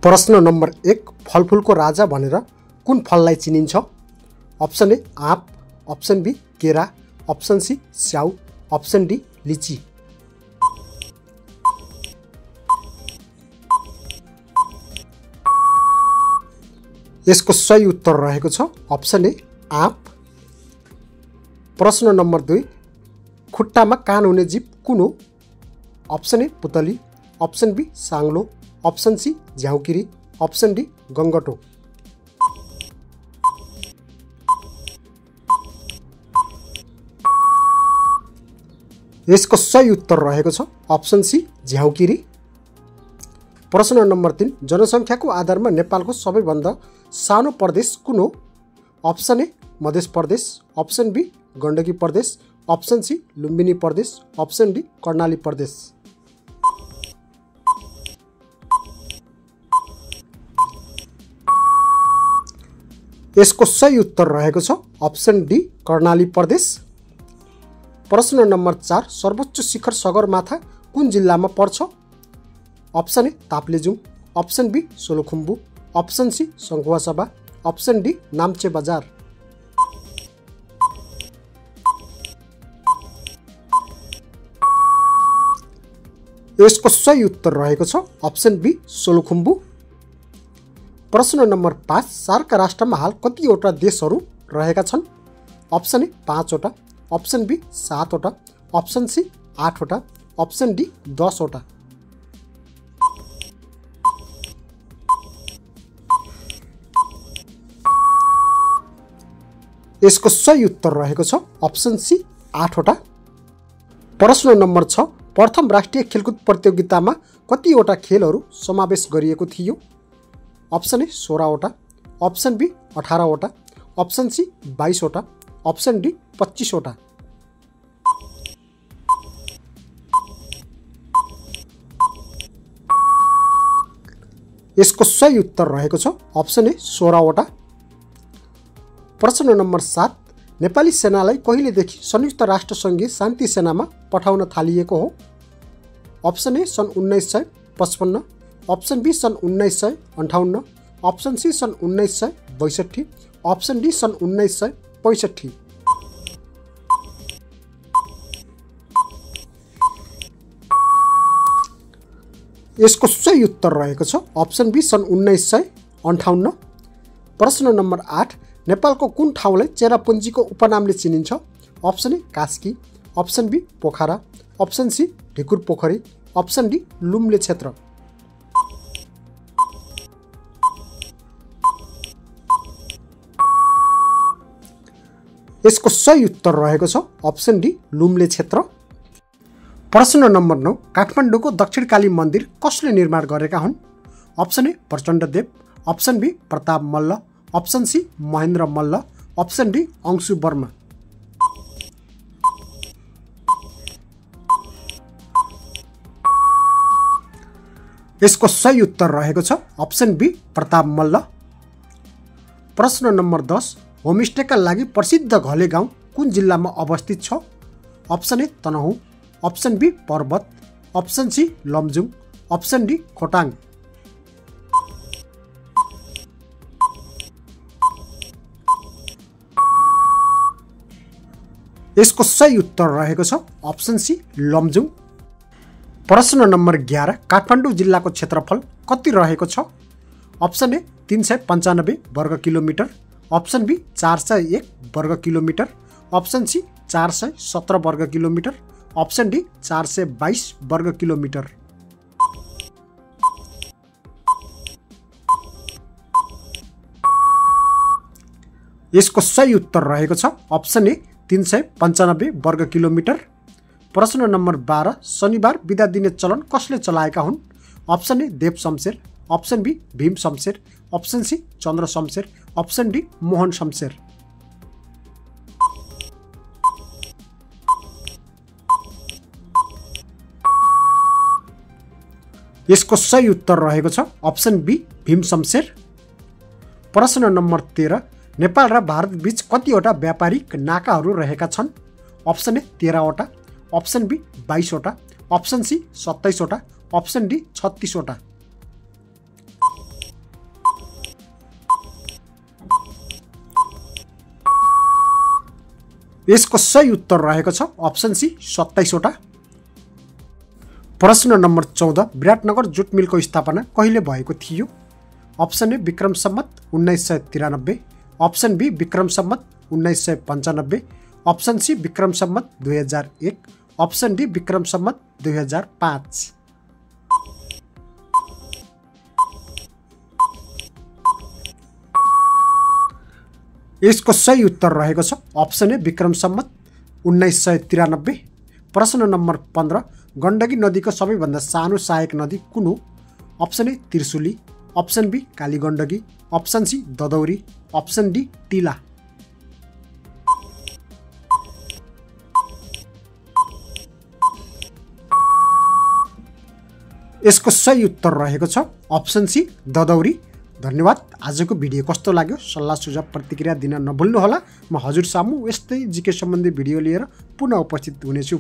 प्रश्न नम्बर 1 फलफुलको राजा भनेर कुन फललाई चिनिन्छ? अप्सन ए आँप, अप्सन बी केरा, अप्सन सी स्याउ, अप्सन डी लिची। यसको सही उत्तर रहेको छ अप्सन ए आँप। प्रश्न नम्बर 2 खुट्टामा कान हुने जीव कुन हो? अप्सन ए पुतली, अप्सन बी साङ्लो, अप्सन सी झ्याउकिरी, अप्सन डी गङ्गटो। यसको सही उत्तर रहेको छ अप्सन सी झ्याउकिरी। प्रश्न नम्बर 3 जनसङ्ख्याको आधारमा नेपालको सबैभन्दा सानो प्रदेश कुन हो? Option A Madhya Pradesh, option be Gandaki प्रदेश, अप्सन सी लुम्बिनी प्रदेश, अप्सन डी कर्णाली प्रदेश। यसको सही उत्तर रहेको छ अप्सन डी कर्णाली प्रदेश। प्रश्न नम्बर 4 सर्वोच्च शिखर सगरमाथा कुन जिल्लामा पर्छ? Option A Taplejung, option B Solukhumbu, option C Sankhuwasabha, option D Namche Bazaar. यसको सही उत्तर रहेको छ अप्सन बी सोलुखुम्बु। प्रश्न नम्बर 5 सार्क राष्ट्रमा हाल कतिवटा देशहरू रहेका छन्? अप्सन ए 5 वटा, अप्सन बी 7 वटा, अप्सन सी 8 वटा, अप्सन डी 10 वटा। यसको सही उत्तर रहेको छ अप्सन सी 8 वटा। प्रश्न नम्बर 6 प्रथम राष्ट्रिय खेलकुद प्रतियोगितामा कतिवटा खेलहरू समावेश गरिएको थियो? अप्सन ए 16 वटा, अप्सन बी 18 वटा, अप्सन सी 22 वटा, अप्सन डी 25 वटा। यसको सही उत्तर रहेको छ अप्सन ए 16 वटा। प्रश्न नम्बर 7 नेपाली सेनालाई कहिलेदेखि संयुक्त राष्ट्र सङ्घीय शान्ति सेनामा पठाउन थालिएको हो? अप्सन ए सन् 1955, अप्सन बी सन् 1958, अप्सन सी सन् 1962, अप्सन डी सन् 1965। यसको सही उत्तर रहेको छ अप्सन बी सन् 1958। प्रश्न नम्बर 8 नेपालको कुन ठाउँलाई चेरापुञ्जीको उपनामले चिनिन्छ? Option A Kaski, option B Pokhara, option C Dhikur Pokhari, option D Lumle क्षेत्र। यसको सही उत्तर रहेको छ अप्सन डी लुम्ले क्षेत्र। प्रश्न नम्बर 9 काठमाडौँको दक्षिणकाली मन्दिर कसले निर्माण गरेका हुन्? Option A Prachandadev, option B Pratap Malla, option C Mahendra Malla, option D Anshu Varma. यसको सही उत्तर रहेको छ अप्सन बी प्रताप मल्ल। प्रश्न नम्बर 10 होमस्टेका लागि प्रसिद्ध घले गाउँ कुन जिल्लामा अवस्थित छ? Option A Tanahun, option B Parbat, option C Lamjung, option D Khotang. यसको सही उत्तर रहेको छ अप्सन सी लमजुङ। प्रश्न नम्बर 11 काठमाडौँ जिल्लाको क्षेत्रफल कति रहेको छ? अप्सन ए 395 वर्ग किलोमिटर, अप्सन बी 401 वर्ग किलोमिटर, अप्सन सी 417 वर्ग किलोमिटर, अप्सन डी 422 वर्ग किलोमिटर। यसको सही उत्तर रहेको छ अप्सन ए 395 वर्ग किलोमिटर। प्रश्न नम्बर 12 शनिबार बिदा दिने चलन कसले चलाएका हुन्? Option A Dev Shamsher, option B Bhim Shamsher, option C Chandra Shamsher, option D Mohan Shamsher. यसको सही उत्तर रहेको छ अप्सन बी भीम शमशेर। प्रश्न नम्बर 13 नेपाल र भारत बीच कतिवटा व्यापारिक नाकाहरू रहेका छन्? अप्सन ए 13 वटा, अप्सन बी 22 वटा, अप्सन सी 27 वटा, अप्सन डी 36 वटा। यसको सही उत्तर रहेको छ अप्सन सी 27 वटा। प्रश्न नम्बर 14 विराटनगर जुट मिलको स्थापना कहिले भएको थियो? Option A Bikram Sambat 1993, option B Bikram Sambat 1995, option C Bikram Sambat 2001, option D Bikram Sambat 2005। यसको सही उत्तर रहेको छ अप्सन ए विक्रम सम्वत 1993। प्रश्न नम्बर 15 गण्डकी नदीको सबैभन्दा सानो सहायक नदी कुन हो? Option A Trishuli, option B Kaligandaki, option C Dadauri, option D Tila. यसको सही उत्तर रहेको छ अप्सन सी ददौरी। धन्यवाद। आजको भिडियो कस्तो लाग्यो सल्लाह सुझाव प्रतिक्रिया दिन नभुल्नुहोला। म हजुर सामु यस्तै जीके सम्बन्धी भिडियो लिएर पुनः उपस्थित हुनेछु।